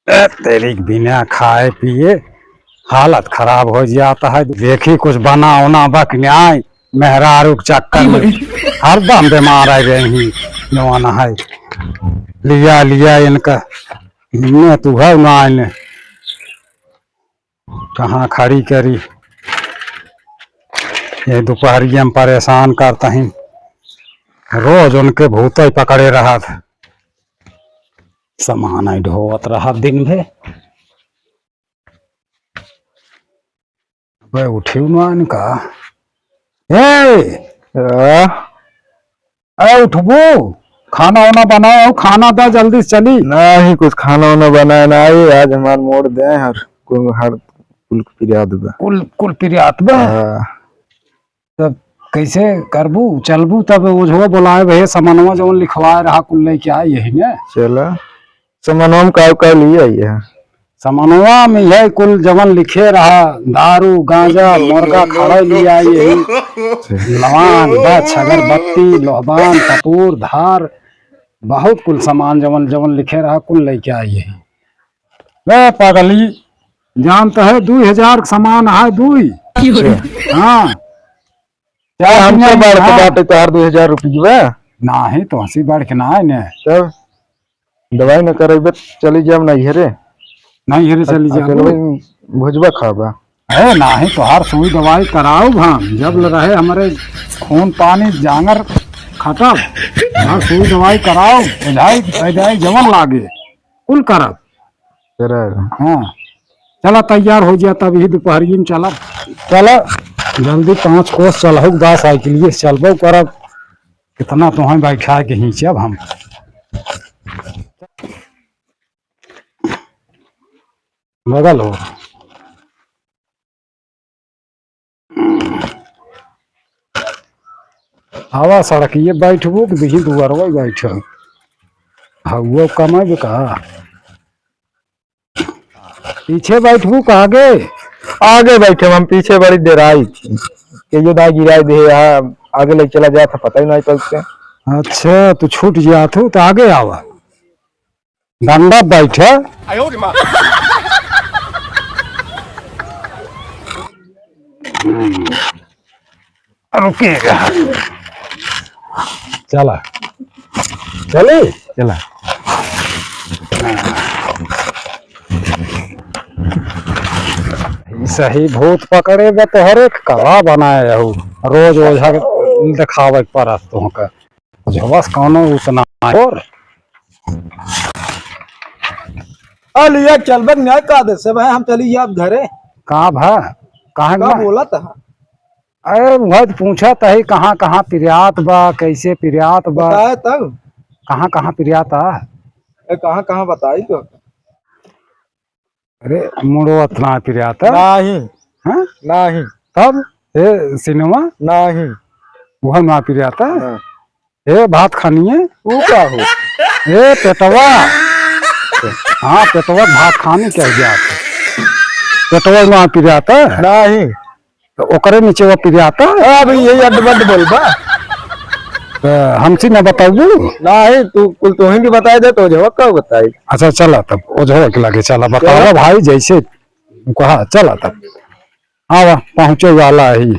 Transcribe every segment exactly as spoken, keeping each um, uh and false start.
ए, तेरी बिना खाए पिए हालत खराब हो जाता है। देखी कुछ बना होना बा कि नाहीं, मेहरारू के चक्कर में हरदम बीमार आ गए ही। जवान है, लिया, लिया इनका, इनने तू है ना इन्हें। कहाँ खड़ी करी? ये दुपहरिया में परेशान करता ही, रोज उनके भूत ही पकड़े रहत। सामान ही ढोवत रहत दिन भे। अबे उठियो ना इनका। ए! आ? ए, उठबू? खाना वाना बनाओ, खाना दा जल्दी से चली। नाही, कुछ खाना वाना बनाए ना आई, आज हमार मोड़ दे हर, कुल हर, कुल पिरियात बा। कुल, कुल पिरियात बा? हाँ। तब कैसे करबू? चलबू तब ओझवा बोलाए भे, समनवा जवन लिखवाए रहा कुल लेके आए यही ने। चला, समनवा में का का लिए आई है? समनवा में यह कुल जवन लिखे रहा, दारू, गांजा, मुर्गा, खड़े लिया, यही लवान, बच, अगरबत्ती, लोहबान, कपूर, धार, बहुत कुल सामान जवन, जवन लिखे रहा, कुल लेके आई यही। ए पगली, जानत है, दुई हजार के सामान है, दुई। हाँ। यार, हमसे बढ़ के हाँ। बाटे तोहार दुई हजार रुपया। नाही, तोहसे बढ़ के ना है ने। तब? दवाई न करेबे त चली जाब नैहरे। नैहरे चली जाब। अकेलवे भुजबा खाबा। अरे नाही, तोहार सुई दवाई कराउब हम, जब ल रहे हमरे खून पानी जांगर खटब, तोहार सुई दवाई कराउब, ओझाई, ओझाई जवन लागे, कुल करब। करा। हाँ, चला तैयार हो जा, तब यही दुपहरिया में चला। चला, जल्दी पाँच कोस चलहु, बा साइकिलिए से चलबो करब। कितना तोहई बैठा के खींचब हम। बगल हो। आवा सड़किए बैठबू कि बिही दुआरवा बैठब? हउआ कमाबे का? पीछे बैठबू का आगे? आगे बैठे हम, पीछे बड़ी देराई थी। के यो दाई गिराई दे, यहाँ आगे ले चला जात है, पता ही नहीं चलते। अच्छा, तू छूट जात हो तो आगे आवा। डंडा बैठे। रुकिएगा। चला। चली? चला। ई सही भूत पकड़े बा तोहरे, कला बनाए हऊ। रोज ओझा के देखावे के परत तोहका। ओझवस कौनो उतना और। आ लिया चलबे न्याय का दे से भाई, हम चली जाब घरे। का भा? काहे का ना? बोलत है? अरे, वह तो पूछत है, कहाँ, कहाँ पिरियात बा, कैसे पिरियात बा? बताए तब। कहाँ, कहाँ पिरियात आ? ए, कहाँ, कहाँ बताई तो? अरे, मुड़ो अतना पिरियात आ? नाही। हाँ? नाही। तब? ए, सिनेमा? नाही। वह ना पिरियात आ? हाँ। ए, भात खानी है? ऊ का हो? ए, पेटवा। हाँ, पेटवा भात खानी क्या जात? पेटवा ना पिरियात आ? नाही। तो ओकरे नीचे वो पिरियात आ? अब यही अड्ड बड्ड बोलबा। तो हमसे ना बताबू? नाही, तू कुल तोहिन के बताई दे, तो ओझवा का बताई? अच्छा, चला तब, ओझवा के लगे चला, बतावा चला। भाई, जैसे कहा, चला तब। आवा, पहुँचे वाला ही।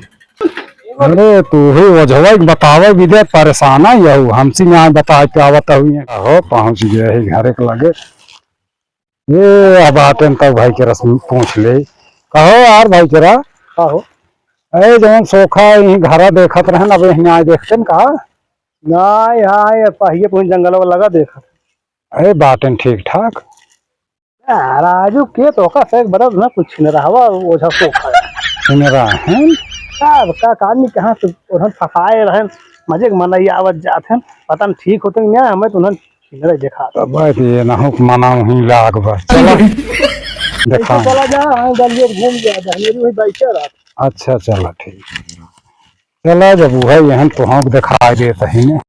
अरे, तू ही ओझवा के बतावे बिदे परेशान है यहू, हमसे ना बताए के आवत हुई। हो, पहुँच गए ही घरे के लगे। ये अब आते हैं तब भाई केरा से पूछ ले। कहो यार भाई केरा। का हो? अरे जवन सोखा यहीं घरा देखत रहन, अब यहीं आए देखते हैं का? ना, यहाँ ये पहिए पुन जंगल वाला लगा देखत। अरे बाटेन ठीक ठाक। राजू के तो का से एक बड़ा ना कुछ न रहवा, ओझा सोखा। सुन रहा है? का, का, का आदमी कहाँ से ओढ़न फंसाए रहन, मजे के मनई आवत जात हैं, पता न ठीक होते कि नहीं, हमें तो उन्हन ठीक नहीं देखा। तब भाई ये ना हो, मना वहीं लाग बा। चलो, ऐसे देखा। चला जा, हाँ, गलिए घूम जा, गलिए वही बैठे रह। अच्छा, चला ठीक। चला, जब वो है, यहन तो हम दिखाई देत ही ने।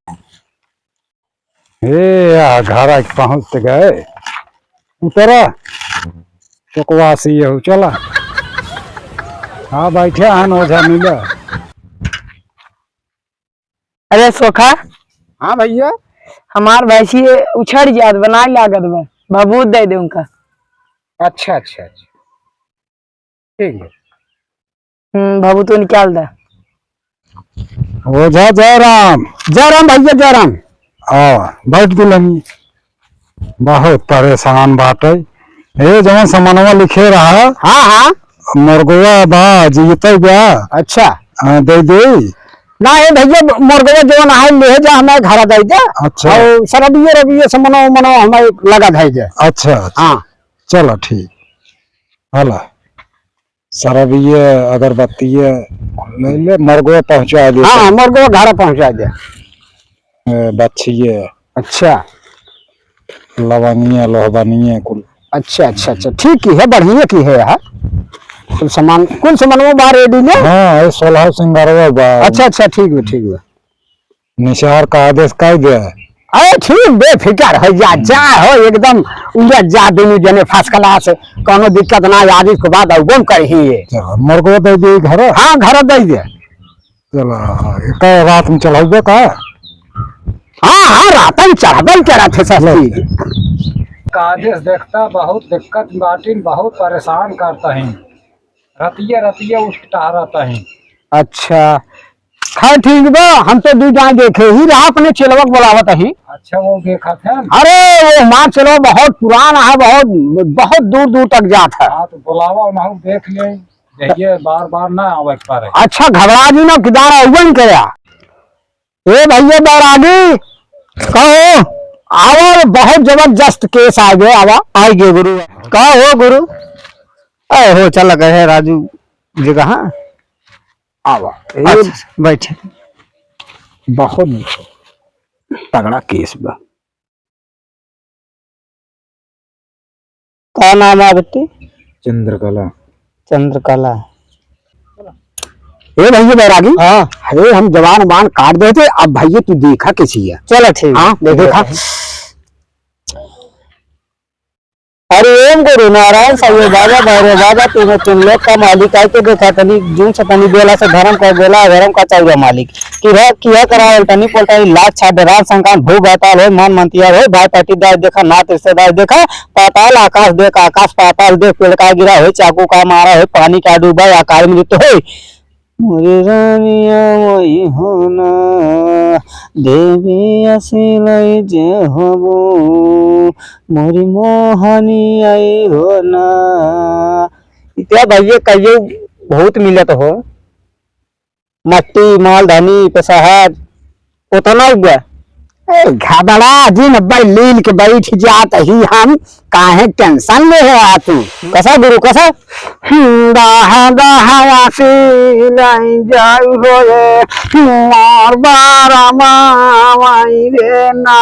ए, आ, घर आके पहुँच त गए। उतरा, चकवासी यहू, चला। हाँ, बैठे हन, ओझा मिला। अरे सोखा। हाँ भैया। हमार भैंसी उछड़ जात बा, नाई लागत बा, भभूत दे दे उनका। अच्छा, अच्छा, अच्छा। ठीक है। हम्म, बाबू, तू निकाल दे। ओझा जयराम। जयराम भैया, जयराम। आ, बैठ दुल्हनी। बहुत परेशान बाटे। ए, जवन समनवा लिखे रहा। हाँ, हाँ। मरगवा बा, जीते बा। अच्छा। हाँ, दे दे। ना, ए भैया, मरगवा जवन है, ले जा, हमें घर दे दे। अच्छा। और सरबिये रबिये समनवा मनवा हमें लगा दे दे। अच्छा, अच्छा। हाँ। चलो, ठीक। हला। सरबिये अगरबत्तिये ले ले, मरगो पहुँचा दे। हाँ, मरगो घर पहुँचा दे। ए, बच्छिये। अच्छा। लवंगिये, लोहबनिये कुल। अच्छा, अच्छा, अच्छा, ठीक की है, बढ़िया की है यार। कुल सामान, कुल सामान वो बाहर ready ले। हाँ, ये सोलह सिंगारवा बा। अच्छा, अच्छा, ठीक बा, ठीक बा। निसार का आदेश कह दे। अरे ठीक, बेफिकर हो जा, हम्म। जा हो एकदम उड़त जा, दोनों जने first class, कौनो दिक्कत ना, याद इसके बाद अउबो करिहे। चलो, मरगो दे दे घर। हाँ, घर दे दे। चलो, एक रात में चढ़ाउबे का? हाँ, हाँ, रात में चढ़ाबे करत है सस्ती। लो। का आदेश देखता, बहुत दिक्कत बाटिन, बहुत परेशान करता है। रतिया, रतिया उठ के टहरत ही। अच्छा, खैर ठीक बा, हम तो दू जाए देखे ही रहा, अपने चेलवा के बुलावत ही। अच्छा, वो देखत है? अरे, वो हमार चेलवा बहुत पुरान है, बहुत, बहुत दूर दूर तक जात है। हाँ, तो बुलावा, उन्हें देख ले, देखिए, बार बार ना आवे के पारे। अच्छा, घबरा जी ना, किदार अउबन करा। ए भैया बैरागी, कहो, आवा, बहुत जबरदस्त case आ गए, आवा। आ गए गुरु। का हो गुरु? अरे हो, चल गए है राजू जी कहाँ? आवा। ए, अच्छा, बैठे। बहुत तगड़ा case बा। का नाम है बेटी? चंद्रकला। चंद्रकला। ए भैया बैरागी। हाँ। अरे हम जवान उबान काट देते, अब भैया तू देखा कैसी है। चलो ठीक है, हाँ, देखा। देखा। हरि ओम गुरु नारायण साईं बाबा भैरव बाबा तीनों तीन लोक का मालिक आइके देखा तनी जून से तनी बेला से धर्म का गोला धर्म का चौरा मालिक। किहा, किहा करावल तनी पोलतानी लाज छाप डरान संकान भू बैताल होय मन मंतियार होय भाई पाटीदार देखा नात रिश्तेदार देखा पाताल आकाश देख आकाश पाताल देख पेड़ का गिरा होय चाकू का मारा होय पानी का डूबा या काल मृत्यु होय। मोरी रानिया वही होना देवी असी लई जे होबू मोरी मोहनी आई होना। इत्या भैया कहियो बहुत मिलत हो। मट्टी, मालधानी, पेशाहार, ओतना उगवा। ए, घबरा जिन, अब्बे लील के बैठ जात ही हम, काहे tension ले है आ तू? कसा गुरु, कसा? हम्म, दाह, दाह, आसी लई जाऊ हो रे, मोर बारमा माई रे ना।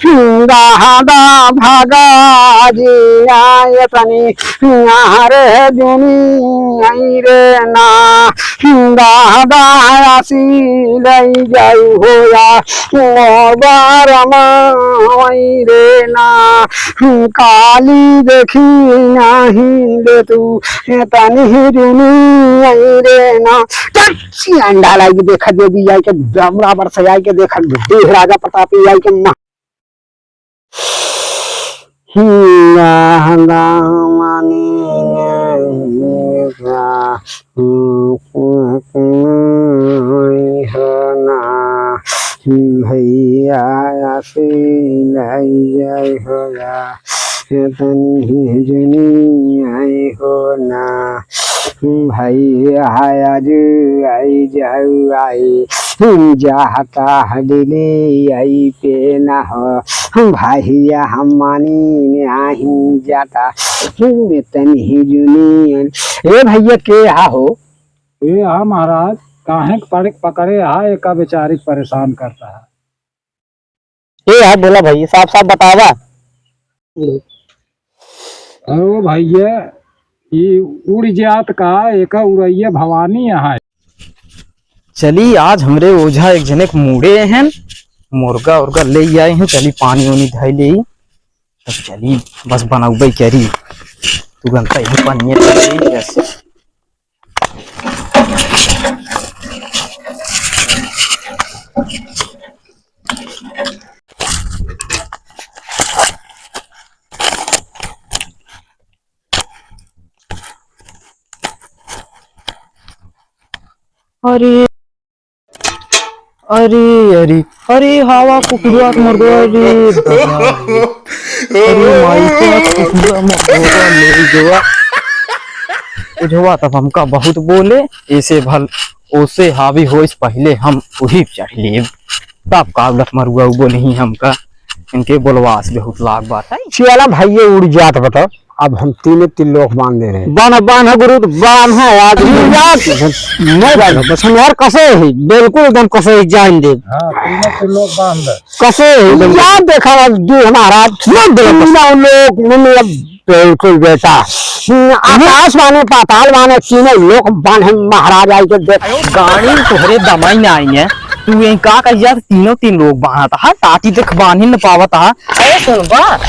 हम्म, दाह, दाह, भागा जी आए तनी, हरे दुनिया रे ना। दाह, दाह, आसी लई जाऊ हो या, मोर बारमा माई रे ना। काली देखी नाही दे तू, तनी दुनिया रे ना। चल, सी अंडा लाई के देखा देवी आई के, बराबर से आई के देखा, देह राजा प्रताप आई के मा-, हम्म, दाह, दाह, मानी, होना, भैया आसी लई जाई हो या, तनी जुनी आई होना। भैया आज आई जाऊ आई, जाता हडले आई पे ना हो। भैया हम मानी नहीं जाता, तनी जुनी। ए भैया के हा हो? ए हा महाराज, काहे के पड़े पकड़े हा, एका बेचारी के परेशान करता है। ए हा बोला भैया, साफ साफ बतावा। अरे भैया, ई उड़ जात का, एका उड़ैया भवानी यहाँ है। चली, आज हमरे ओझा एक जने के मूड़े हैं, मुर्गा उर्गा ले आए हैं, चली पानी उनी धई ले। तो चली, बस बनौबे करी, तुरंत ही पानी ले आई, बस। अरे, अरे, अरे, अरे, हवा कुकुरवा के मर गवा रे, दादा रे। अरे, माई का कुकुरवा मर गवा, ले गवा। ओझवा तब हमका बहुत बोले, ऐसे भल ओसे हावी होइस पहिले हम उही पे चढ़ लेब। तब का उलट मरुआ उ बोले ही हमका, इनके बोलवास बहुत लाग बात है। चला भाई, ये उड़ जात बता। अब हम तीने तीन लोग बांध दे रहे हैं। बांध, बांध गुरु, बांध है आज। उड़ जात। नहीं बांध, बस हम यार कसे ही, बिल्कुल एकदम कसे ही जान दे। हाँ, तीनों तीन लोग बांध। कसे ही, यार देखा अब दू हमारा, तीनों लोग, मतलब, बिल्कुल बेटा। हम्म, आकाश माने, पाताल माने, तीनों लोग बांधे महाराज आई के देख। गाड़ी तोहरे दमाई में आई है, तू यही का कही जात, तीनों तीन लोग बांधत हा, टाटी देख बांधे न पावत हा। अरे सुन बा,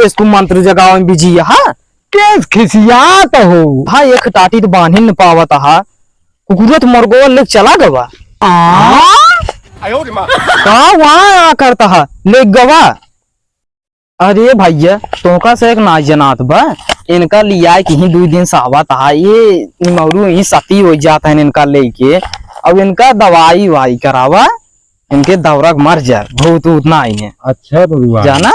इस तू मंत्र जगावे में बिजी हा। केस खिसियात हो? हाँ, एक टाटी तो बांधे न पावत हा। कुकुरत मरगो ले चला गवा। आ? का वहाँ आ करता हा, ले गवा। अरे भैया, तोहका से एक नाई जनात बा, इनका लियाए के ही दुई दिन सावत हा, ये निमौरू ही सती हो जात है इनका लेके। अब इनका दवाई वाई करावा, इनके दौरा के मर जा, भूत ऊत ना आइने। अच्छा बबुआ। जाना?